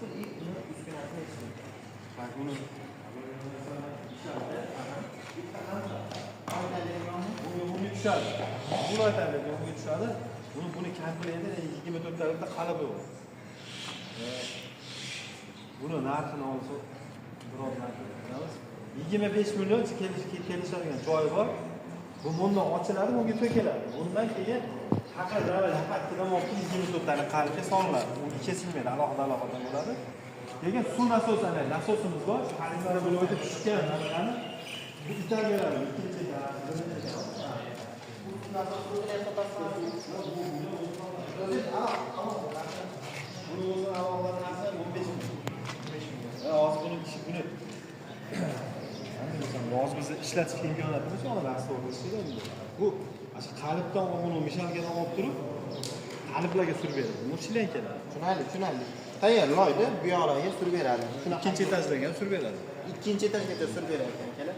Pul и uni uskunasi nechi pul? Bak buni bunga tushadi. Buni aytadi, bunga tushadi. Buni komplekti 24 ta qalibi bor. Buni narxini olsa biroz narxini bilamiz. 25 million kelishadigan joyi bor. Bu bundan ochiladi, bunga to'kiladi. Bundan keyin faqat lapatkida olib 24 tani qalbga solinadi. U kesilmaydi, alohida alohida bo'ladi. Lekin suv nasosi, ana nasosimiz bor. Shu halimlar bo'lib o'tib tushgan narsani bu itaveradi. Ikkinchi etaj, birinchi etaj. Buni o'zini alohida narxi 15 million. 15 million. Hozir buni buni hozir bizni ishlatishga imkoniyatimiz yo'q, rastor. Bu shu qalibdan olib, mishalkadan olib turib, qaliblarga surib beradi. Bu shlenkalar. Tushunarli, tushunarli. Tayyor loyda bu yoqlarga surib beradi. Shunaqa ikkinchi etajlarga ham surib beradi. Ikkinchi etajgacha surib berar ekan, akalar.